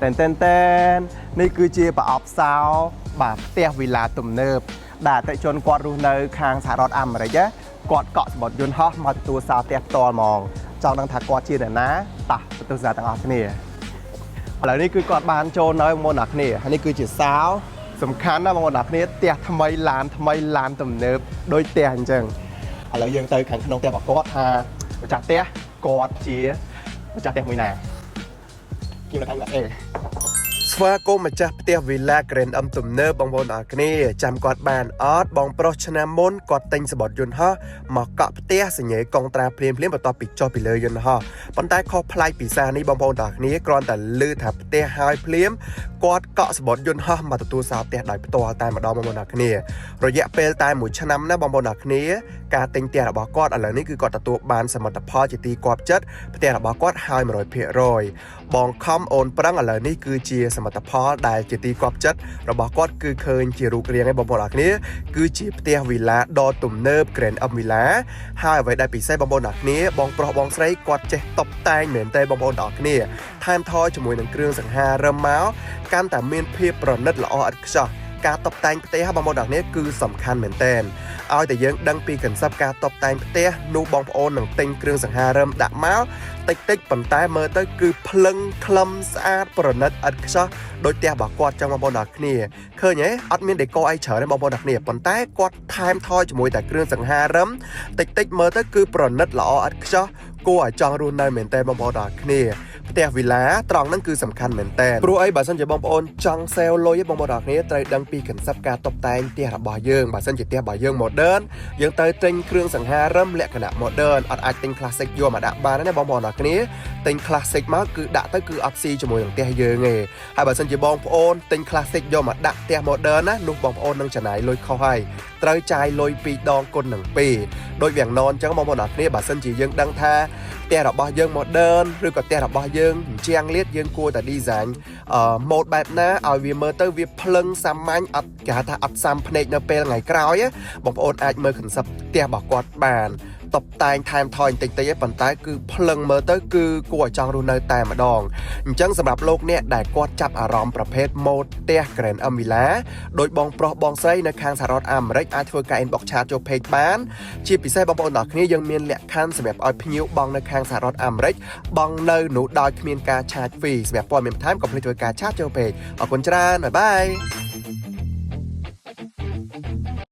តែនតែនតែននេះគឺជាប្រអប់សោបាទផ្ទះវីឡាទំនើបដែលអតិថិជនគាត់រស់នៅខាងសហរដ្ឋអាមេរិកណាគាត់កក់សំបុត្រយន្តហោះមកទទួលសោផ្ទះផ្ទាល់ហ្មងចង់ដឹងថាគាត់ជានរណាតោះទៅទស្សនាទាំងអស់គ្នាឥឡូវនេះគឺគាត់បានចូលនៅបងប្អូនអ្នកគ្នាហើយនេះគឺជាសោសំខាន់ណាស់បងប្អូនអ្នកគ្នាផ្ទះថ្មីឡានថ្មីឡានទំនើបដូចផ្ទះអញ្ចឹងឥឡូវយើងទៅខាងក្នុងផ្ទះរបស់គាត់ថាម្ចាស់ផ្ទះគាត់ជាម្ចាស់ផ្ទះមួយណាខ្ញុំនៅខាង USA ស្វាគមន៍ម្ចាស់ផ្ទះវីឡា Grand M ទំនើបបងប្អូនអរគ្នាចាំគាត់បានអត់បងប្រុសឆ្នាំមុនគាត់ទិញសំបុត្រយន្តហោះមកកក់ផ្ទះសញ្ញេកុងត្រាភ្លាមភ្លាមបន្ទាប់ពីចុះពីលើយន្តហោះប៉ុន្តែខុសប្លែកពីសារនេះបងប្អូនអរគ្នាគ្រាន់តែឮថាផ្ទះហើយភ្លាមគាត់កក់សំបុត្រយន្តហោះមកទទួលសោផ្ទះដោយផ្ទាល់តែម្ដងបងប្អូនអរគ្នារយៈពេលតែមួយឆ្នាំណាបងប្អូនអរគ្នាការទិញផ្ទះរបស់គាត់ឥឡូវនេះគឺគាត់ទទួលបានសមិទ្ធផលជាទីគាប់ចិត្តផ្ទះរបស់គាត់ហើយ100%បងខំអូនប្រឹងឥឡូវនេះគឺជាសមិទ្ធផលដែលជាទីគាប់ចិត្តរបស់គាត់គឺឃើញជារូបរាងឯងបងប្អូនអរគ្នាគឺជាផ្ទះវីឡាដ៏ទំនើប Grand M Villa ហើយអ្វីដែលពិសេសបងប្អូនអរគ្នាបងប្រុសបងស្រីគាត់ចេះតុបតែងមែនតើបងប្អូនអរគ្នាថែមថយជាមួយនឹងគ្រឿងសង្ហារឹមមកកាន់តែមានភាពប្រណិតល្អឥតខ្ចោះការតុបតែងផ្ទះបងប្អូនអរគ្នាគឺសំខាន់មែនតើឲ្យតែយើងដឹងពី concept ការតុបតែងផ្ទះនោះបងប្អូននឹងទិញគ្រឿងសង្ហារឹមដាក់មកតិចតិចប៉ុន្តែមើលទៅគឺភ្លឹងក្លឹមស្អាតប្រណិតឥតខ្ចោះដោយផ្ទះរបស់គាត់ចឹងបងប្អូនអរគ្នាឃើញទេអត់មាន decor អីច្រើនទេបងប្អូនអរគ្នាប៉ុន្តែគាត់ថែមថយជាមួយតែគ្រឿងសង្ហារឹមតិចតិចមើលទៅគឺប្រណិតល្អឥតខ្ចោះគួរឲ្យចង់រស់នៅមែនតើបងប្អូនអរគ្នាផ្ទះវីឡាត្រង់ហ្នឹងគឺសំខាន់មែនតើព្រោះអីបើសិនជាបងប្អូនចង់ save លុយបងប្អូនអរគ្នាត្រូវដឹងពី concept ការតុបតែងផ្ទះរបស់យើងបើសិនជាផ្ទះរបស់យើង modern យើងត្រូវទិញគ្រឿងសង្ហារឹមលក្ខណៈ modern អត់អាចទិញ classic យកមកដាក់បានទេណាបងប្អូនអរគ្នាទិញ classic មកគឺដាក់ទៅគឺអត់ស៊ីជាមួយនឹងផ្ទះយើងទេហើយបើសិនជាបងប្អូនទិញ classic យកមកដាក់ផ្ទះ modern ណានោះបងប្អូននឹងចំណាយលុយខុសហើយត្រូវចាយលុយពីរដងគុណនឹងពីរដូចវាងននអញ្ចឹងបងប្អូនអរគ្នាបើសិនជាយើងដឹងថាផ្ទះរបស់យើង modern ឬក៏ផ្ទះរបស់យើងអញ្ជាងលាតយើងគួរតែ design អឺម៉ូដបែបណាឲ្យវាមើលទៅវាភ្លឹងសាមញ្ញអត់គេហៅថាអត់សាំភ្នែកនៅពេលថ្ងៃក្រោយណាបងប្អូនអាចមើល concept ផ្ទះរបស់គាត់បានតុបតែងថែមថយបន្តិចតិចឯងប៉ុន្តែគឺភ្លឹងមើលទៅគឺគួរឲ្យចង់រស់នៅតែម្ដងអញ្ចឹងសម្រាប់លោកអ្នកដែលគាត់ចាប់អារម្មណ៍ប្រភេទម៉ូដផ្ទះ Grand M Villa ដោយបងប្រុសបងស្រីនៅខាងសហរដ្ឋអាមេរិកអាចធ្វើការ inbox chat ចូល page បានជាពិសេសបងប្អូនទាំងអស់គ្នាយើងមានលក្ខខណ្ឌសម្រាប់ឲ្យភ្ញៀវបងនៅខាងសហរដ្ឋអាមេរិកបងនៅនោះដោយគ្មានការ charge fee សម្រាប់ព័ត៌មានបន្ថែមកុំភ្លេចធ្វើការ chat ចូល page អរគុណច្រើន bye bye.